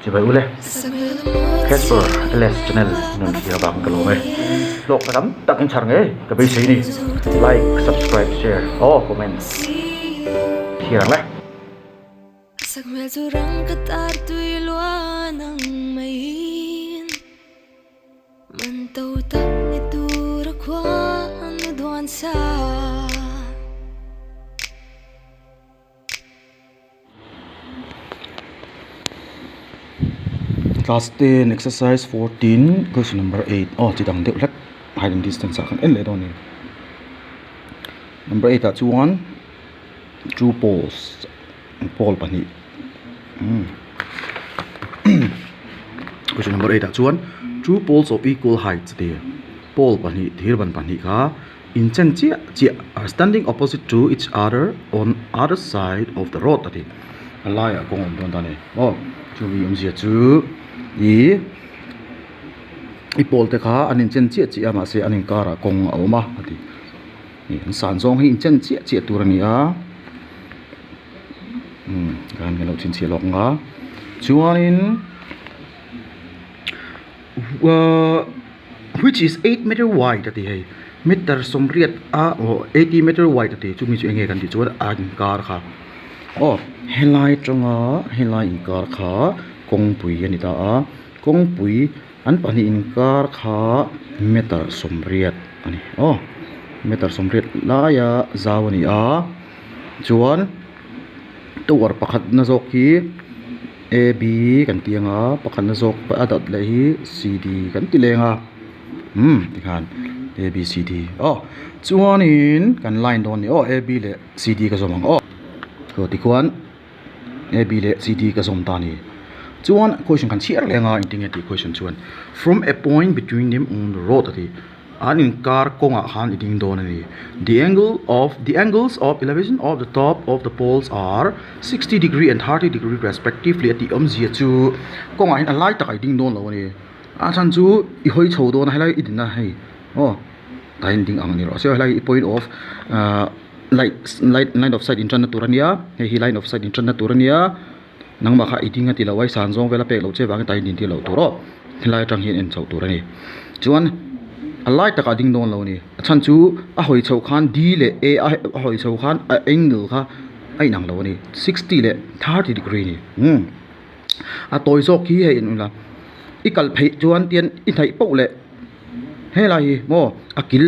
Chibai ule. Casper LS channel nun thlir avangin ka lawm e. Hlawkna tam tak in chhar ngei ka beisei ni. Like, subscribe, share aw comment thlir ang le. Class 10 exercise 14 question number 8 aw chi dang deuh hlek height and distance ah khan en leh dawn a ni number 8 ah chuan two poles pole pahnih umm question number 8 ah chuan two poles of equal height a ti pole pahnih thir ban pahnih kha. Inchen chiah chiah are standing opposite to each other on other side of the road a ti. A laiah kawng a awm dawn ta a ni. Aw chumi awmzia chu ih i pawl te kha an inchen chiah chiah a mahse an inkarah kawng a awm a a ti. Ih an san zawng hi inchen chiah chiah tur a ni a umm tikhan kan lo chhinchhiah lawk ang a chuanin uhh. Which is 8 meter wide a ti hei meter sawmriat a aw 80 meter wide a ti chumi chu enge kan tih chuan a inkar kha aw helai atanga helai inkar kha kawngpui a ni ta a kawngpui an pahnih inkar kha meter sawmriat a ni aw meter sawmriat laia zau a ni a chuan tower pakhat na zawk hi. A B kan ti anga pakhatna zawk a dawt leh hi C D kan ti leng a umm tikhan A B C D aw chuanin kan line dawn a ni aw A B leh C D ka zawm ang aw aw tikhuan A B leh C D ka zawm ta a ni chuan question kan chhiar leng a engtin nge tih question chuan from a point between them on the road a ti. An inkar kawngah khan i ding dawn a ni. The angle of the angles of elevation of the top of the poles are 60 degree and 30 degree respectively a tih awmzia chu kawngah hian a lai takah i ding dawn lo a ni. A chhan chu i hawi chho dawn a helai i din a hei aw tah hian ding ang a ni rawh se helai i point of ah light light line of sight intanna tur a nia hei hi line of sight intanna tur a nia nangmah kha i ding a ti lo a i san zawng vel a pek loh che vangin tah hian din tir loh tur aw helai atang hian en chhoh tur a ni chuan a lai takah a ding dawn lo a ni a chhan chu a hawi chhoh khan D leh A a hawi chhoh khan a angle kha a inang lo a ni sixty leh thirty degree a ni umm a tawi zawk hi hei en ula i kal pheih chuan tian i hnaih poh leh helai hi maw a kil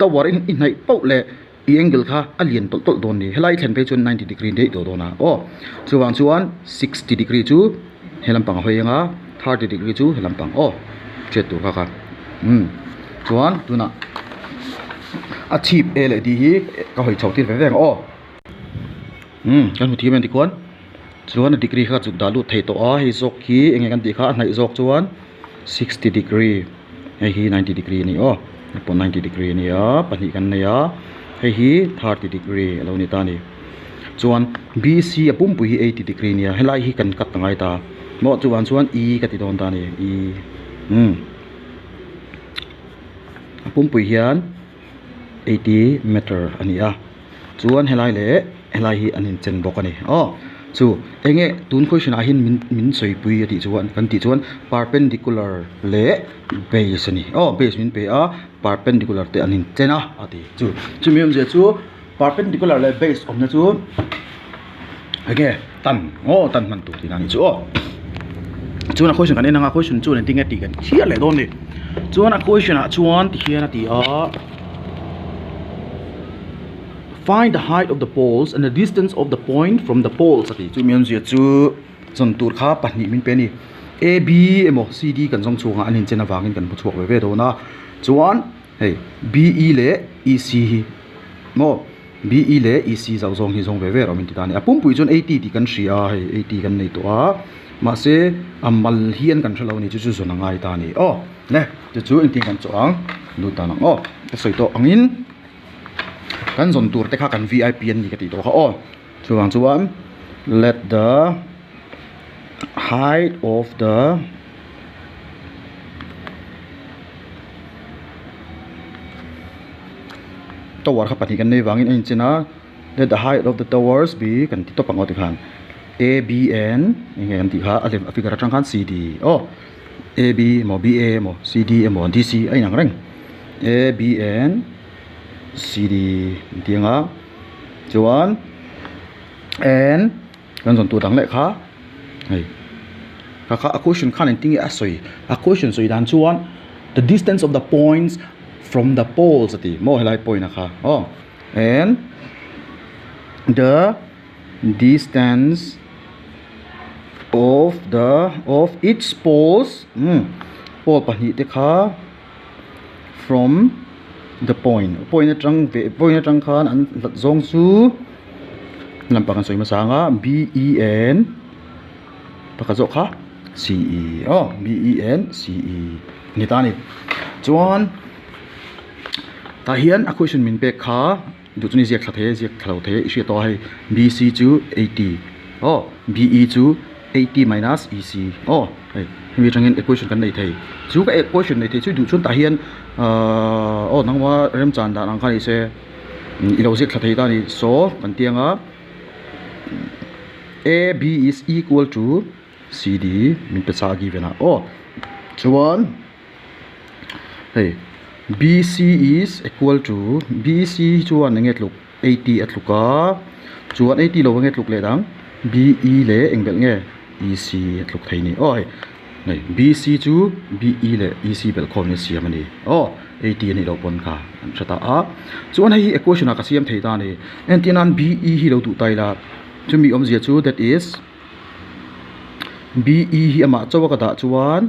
tower i hnaih poh leh. I angle kha a lian tawlh tawlh dawn ni. Helai thlen phei chuan 90 degree daih tawh dawn a. Aw, chuvang chuan 60 degree chu he lampang a hawi ang a, 30 degree chu he lampang. Aw, hriat tur kha kha. Umm, chuan tunah a chhip A leh D hi ka hawi chho tir ve ve ang aw. Umm, kan hmu thiam em tikhuan chuan a degree kha chuk dah lut thei tawh a, hei zawk hi enge kan tih kha a hnaih zawk chuan 60 degree. Hei hi 90 degree a ni aw hei pawh 90 degree a ni a pahnih kan nei a hei hi 30 degree a lo ni ta a ni chuan BC a pumpui hi 80 degree a nia helai hi kan cut angai ta maw chuvang chuan E ka ti dawn ta a ni E umm a pumpui hian 80 meter a ni a chuan helai leh helai hi an inchen bawk a ni aw chu enge tun question ah hian min min sawipui a tih chuan kan tih chuan perpendicular leh base a ni aw base min pe a perpendicular te an inchen a a ti chu chumi awmzia chu perpendicular leh base awmna chu enge tan aw tan hman tur tihna a ni chu aw chuan a question kan en ang a question chuan engtin nge tih kan chhiar leh dawn a ni chuan a question ah chuan tikhian a ti a find the height of the poles and the distance of the point from the poles a ti chu mi awmzia chu zawn tur kha pahnih min pe a ni A B emaw C D kan zawng chhungah an inchen avangin kan hmu chhuak ve ve dawn a chuan hei B E leh E C hi maw. BE leh EC zauh zawng hi zawng ve ve rawh min ti ta a ni. A pumpui chuan 80 tih kan hria a, hei 80 kan nei tawh a, mahse a mal hian kan hre lo a ni, chu chu zawn a ngai ta a ni. Aw le, chu chu engtin kan chawh ang, lut dan ang aw, ka sawi tawh angin kan zawn tur te kha kan vip an ni ka tih tawh kha aw, chuvang chuan let the height of the Tower kha pahnih kan nei vangin a inchen a, let the height of the towers be kan ti tawp ang aw tikhan. A B and eng nge kan tih kha a lem a figure atang khan C D aw A B emaw B A emaw C D emaw D C a inang reng A B and C D an tih ang a chuan and kan zawn tur dang leh kha hei kha kha a question khan engtin nge a sawi a question sawi dan chuan the distance of the points from the poles a ti maw helai point a kha aw and the distance of the of each poles umm pole pahnih te kha from the point point atang ve point atang khan an hlat zawng chu lampang an sawi hmasa ang a b e n pakhat zawk kha c e aw b e n c e a ni ta a ni chuan tah hian a question min pek kha duh chu ni ziak thla thei a ziak thla lo thei a i hriat tawh a hei b c chu eighty aw b e chu eighty minus e c aw hei hemi atangin equation kan nei thei chu ka equation nei thei chu duh chuan tah hian ahh aw nangma remchan dan ang kha ni se i lo ziak thla thei ta a ni saw kan ti anga a b is equal to c d min pe chak a given a aw chuan. Hei B C is equal to B C hi chuan eng nge tluk eighty a tluk a chuan eighty lo eng nge tluk leh dang B E leh eng belh nge E C a tluk thei a ni aw hei hei B C chu B E leh E C belh khawm in a siam a ni aw eighty a nih loh pawn kha an hre ta a chuan hei hi equation ah ka siam thei ta a ni entir nan B E hi lo duh ta ila chumi awmzia chu that is B E hi amah chauh a ka dah chuan.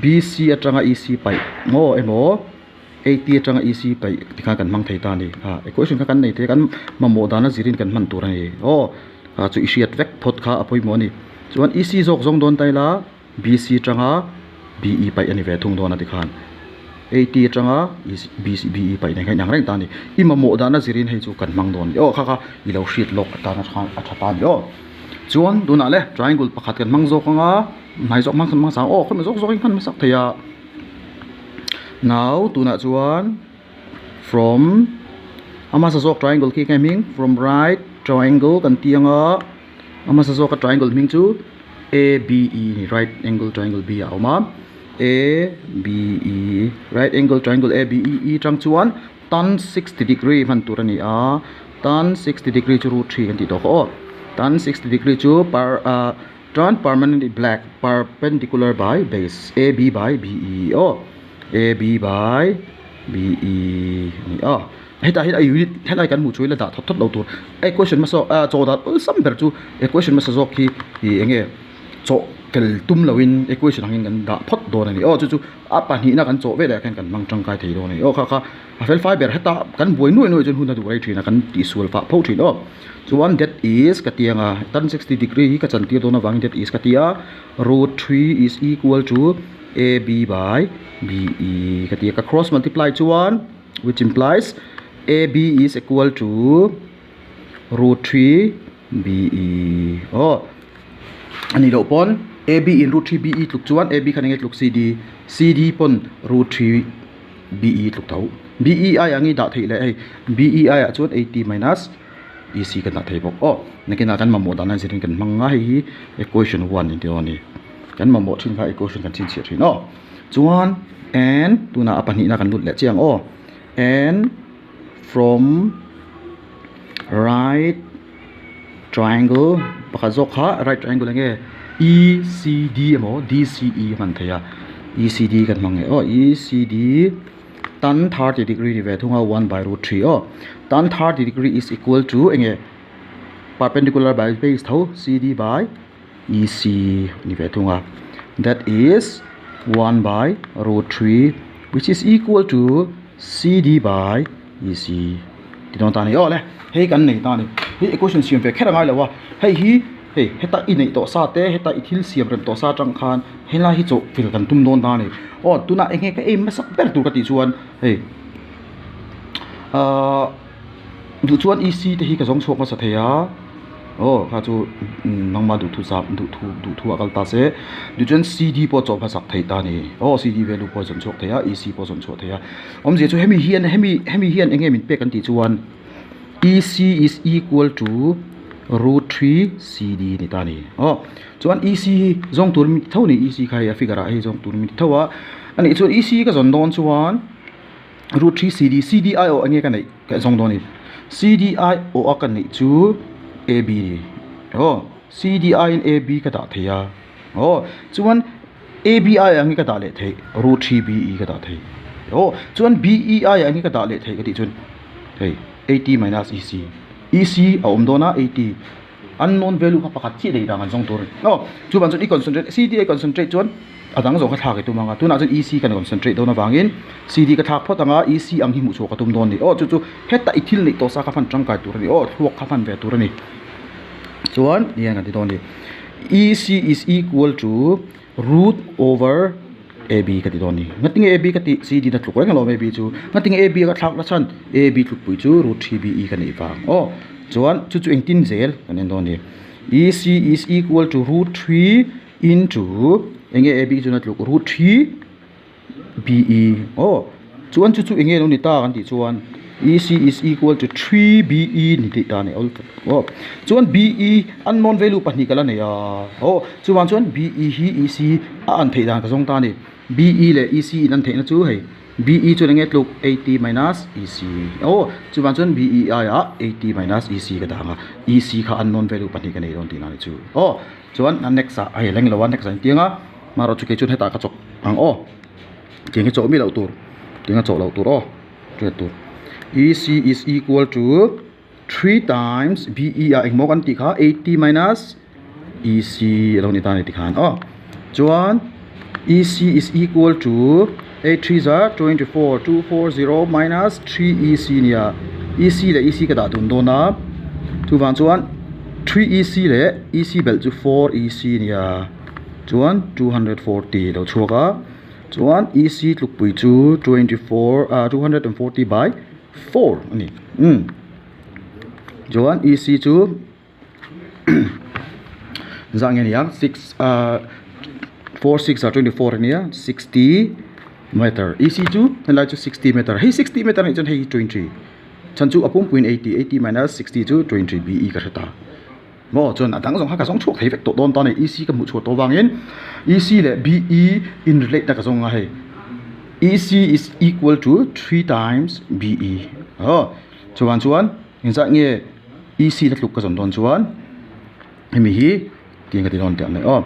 BC atanga EC paih maw emaw AT atanga EC paih ti khan kan hmang thei ta a ni. Ha equation kha kan nei thei a kan mamawh dana zirin kan hman tur a ni. Aw kha chu i hriat vek phawt kha a pawimawh a ni. Chuan EC zawk zawng dawn ta ila BC atanga BE paih a ni ve thung dawn a ti khan AT atanga BC BE paih nen khan inang reng ta a ni. I mamawh dana zirin hei chu kan hmang dawn a ni. Aw kha kha i lo hriat lawk atana khan a tha ta a ni aw. Chuan tunah le triangle pakhat kan hmang zawk ang a. Hnai zawk hmang hmang sang aw khawimah zawk zawk in hman hmasak thei a now tunah chuan from a hmasa zawk triangle khi enge hming from right triangle kan tih ang a a hmasa zawk a triangle hming chu a b e a ni right angle triangle b a awm a a b e right angle triangle a b e e tang chuan tan sixty degree hman tur a ni a tan sixty degree chu root three kan tih tawh kha aw tan sixty degree chu par ah. Turn permanently black perpendicular by base A B by B E aw A B by B E a ni a hetah hian a unit helai kan hmuh chu ila dah thawt thawt lo tur equation hmasa ah chaw dan awlsam ber chu equation hmasa zawk hi ih eng nge chaw tel tum lo in equation ang in kan dah phawt dawn a ni aw chu chu a pahnihna kan chawh veleh ah khan kan hmang tangkai thei dawn a ni aw kha kha a fel fai ber heta kan buai nuai nuai chuan hun a duh rei thin a kan tihsual fah pho thin aw. Chuan that is ka ti ang a, tan 60 degree hi ka chantir dawn avangin that is ka ti a, root 3 is equal to A B by B E ka ti a, ka cross multiply chuan which implies A B is equal to root 3 B E aw a nih loh pawn A B in root 3 B E tluk chuan A B khan enge tluk C D, C D pawn root 3 B E tluk tho. B E I ang i dah theih leh hei B E I ah chuan 80 minus E C kan dah thei bawk aw. Nakinah kan mamawh dan a zirin kan hmang a hei hi equation 1 in tih dawn a ni. Kan mamawh thin kha equation kan chhinchhiah thin aw. Chuan and tunah a pahnihna kan lut leh chiang aw. And from right triangle pakhat zawk kha right triangle enge E C D emaw D C E a hman theih a E C D kan hmang leh aw E C D tan 30 degree ni ve thung a 1 by root 3 aw tan 30 degree is equal to enge perpendicular by base tho C D by E C ni ve thung a that is 1 by root 3 which is equal to C D by E C ti dawn ta a ni aw le hei kan nei ta a ni hei equation siam ve kher a ngai lo a hei hi hei heta i neih tawh sa te heta i thil siam rem tawh sa atang khan helai hi chawh fel kan tum dawn ta a ni aw tunah eng nge ka em hmasak ber tur ka tih chuan hei ahh duh chuan E C te hi ka zawng chhuak hmasa thei a. Aw kha chu nangma duhthu zap duhthu duhthu ah kal ta se tichuan C D pawh chawh hmasak theih ta a ni aw C D value pawh a zawn chhuak thei a E C pawh a zawn chhuak thei a awmzia chu hemi hian hemi hemi hian eng nge min pek an tih chuan E C is equal to Root 3 CD ni ta ni. Aw chuan EC hi zawng tur mi tho ni EC kha hei a figure ah hei zawng tur mi tho a anih chuan EC ka zawn dawn chuan root 3 CD CD aiawh eng nge ka neih ka zawng dawn a ni CD aiawh a ka neih chu AB ni aw CD aiin AB ka dah thei a aw chuan AB aiah eng nge ka dah leh theih root 3 BE ka dah thei aw chuan BE aiah eng nge ka dah leh theih ka tih chuan hei 80 minus EC. EC a awm dawn a, 80 unknown value kha pakhat chiah nei dan an zawng tur a ni. Aw, chuvang chuan i concentrate, CD a i concentrate chuan a dang zawng kha thlak i tum ang a, tunah chuan EC kan concentrate dawn avangin CD ka thlak phawt ang a, EC ang hi hmuh chhuah ka tum dawn a ni. Aw, chu chu heta i thil neih tawh sa kha hman tangkai tur a ni. Aw, thluak kha hman ve tur a ni. Chuan nia kan ti dawn a ni. EC is equal to root over AB ka ti dawn a ni. Ngatinge AB ka tih? CD na tluk reng alawm AB chu. Ngatinge AB a ka thlak na chhan? AB tlukpui chu root 3BE ka neih vang. Aw, chuan chu chu engtin zel kan en dawn a ni. EC is equal to root 3 into enge AB chu na tluk root 3 BE. Aw, chuan chu chu enge lo ni ta kan tih chuan EC is equal to 3 BE ni tih ta a ni. Aw, chuan BE unknown value pahnih ka la nei a. Aw, chuvang chuan BE hi EC a an theih dan ka zawng ta a ni. BE leh EC in an theihna chu hei BE chuan enge tluk 80 minus EC. Aw, chuvang chuan BE aiah 80 minus EC ka dah ang a. EC kha unknown value pahnih ka nei dawn tihna a ni chu. Aw, chuan a next ah hei leng lo a next ah intiang a. Marawh chu kei chuan hetah ka chawk ang aw. Tiang hi chawh miah loh tur, tiang a chawh loh tur aw, hriat tur. EC is equal to 3 times BE ah engmaw kan tih kha 80 minus EC a lo ni ta a ni tikhan aw. Chuan EC is equal to 8 3 za 24 240 minus 3 EC nia EC leh EC ka dah dun dawn a chuvang chuan 3 EC leh EC belh chu 4 EC nia chuan 240 a lo chhuak a chuan EC tlukpui chu 24 ah 240 by 4 a ni umm chuan EC chu zah nge ni ang six ah four six ah 24 a nia 60 meter EC chu helai chu 60 meter hei 60 meter anih chuan hei hi 20 chhan chu a pumpuiin 80 80 minus 60 chu 20 BE ka hre ta. Maw chuan a dang zawng kha ka zawng chhuak thei vek tawh dawn ta a ni. EC ka hmuh chhuah tawh vangin EC leh BE in relate na ka zawng a hei. EC is equal to 3 times BE. Aw chuan chuan engzat nge EC na tluk ka zawn dawn chuan hemi hi tiang ka ti dawn teh ang mai aw.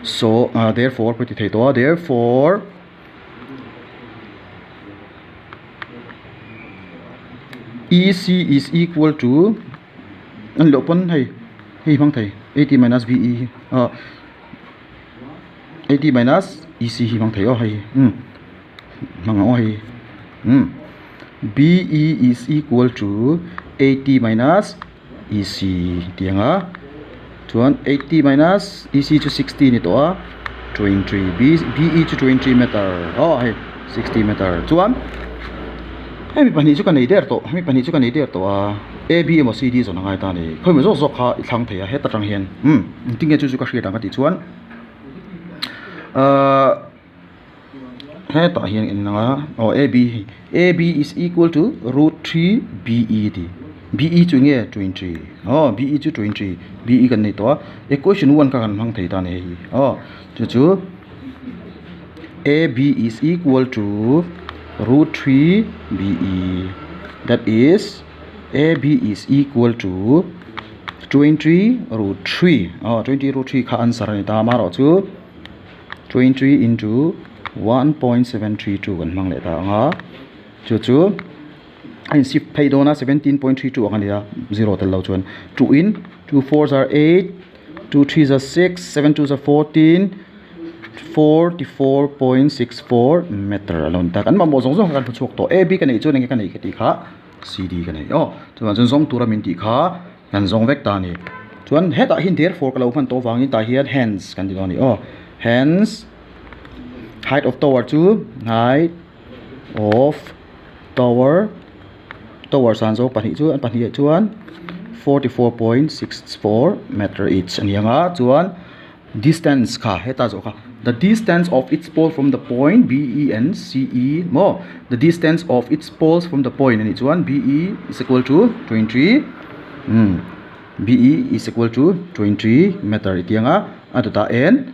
So therefore ka ti thei tawh a therefore EC is equal to a ni loh pawn hei hei hmang thei 80 minus BE hi ah 80 minus EC hi hmang thei aw hei umm hmang ang aw hei umm BE is equal to 80 minus EC tih ang a chuan 80 minus EC chu 60 ni tawh a 20 B BE chu 20 meter aw hei 60 meter chuan hemi pahnih chu ka nei der tawh hemi pahnih chu ka nei der tawh a AB emaw CD zawn a ngai ta a ni khawimaw zawk zawk kha i thlang thei a heta tang hian umm engtin nge chu chu ka hriat ang ka tih chuan ahh hetah hian en ang a aw AB hi AB is equal to root 3 BE a ti BE chu enge 20 aw BE chu 20 BE kan nei tawh a equation 1 kha kan hmang thei ta a ni hei hi aw chu chu AB is equal to root 3 BE that is AB is equal to 20 root 3 aw 20 root 3 kha answer a ni ta amaherawhchu 20 into 1.732 kan hmang leh ta ang a chu chu a in shift phei dawn a 17.32 ang a ni a zero tel lo chuan 2 in 2 fours are 8 2 threes are 6 7 twos are 14 44.64 meter a lo ni ta kan mamawh zawng zawng kha kan hmu chhuak tawh a b ka neih chuan enge ka neih ka tih kha c d ka nei aw chuvang chuan zawng tura min tih kha Kan zawng vek ta a ni. Chuan hetah hian therefore ka lo hman tawh avangin tah hian hence kan ti dawn a ni aw. Hence height of tower chu height of tower tower san zawk pahnih chu an pahnih ah chuan 44.64 meter each a ni ang a chuan distance kha heta zawh kha the distance of its pole from the point B E and C E maw the distance of its poles from the point a nih chuan B E is equal to 20 umm. BE is equal to 20 meter i tiang a a dawtah en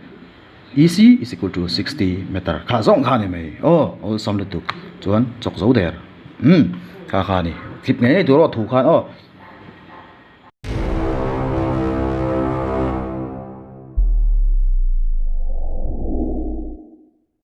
EC is equal to 60 meter kha zawng kha a ni mai aw awlsam lutuk chuan chawk zo der umm kha kha a ni tlip ngei ngei tur aw thu khan aw.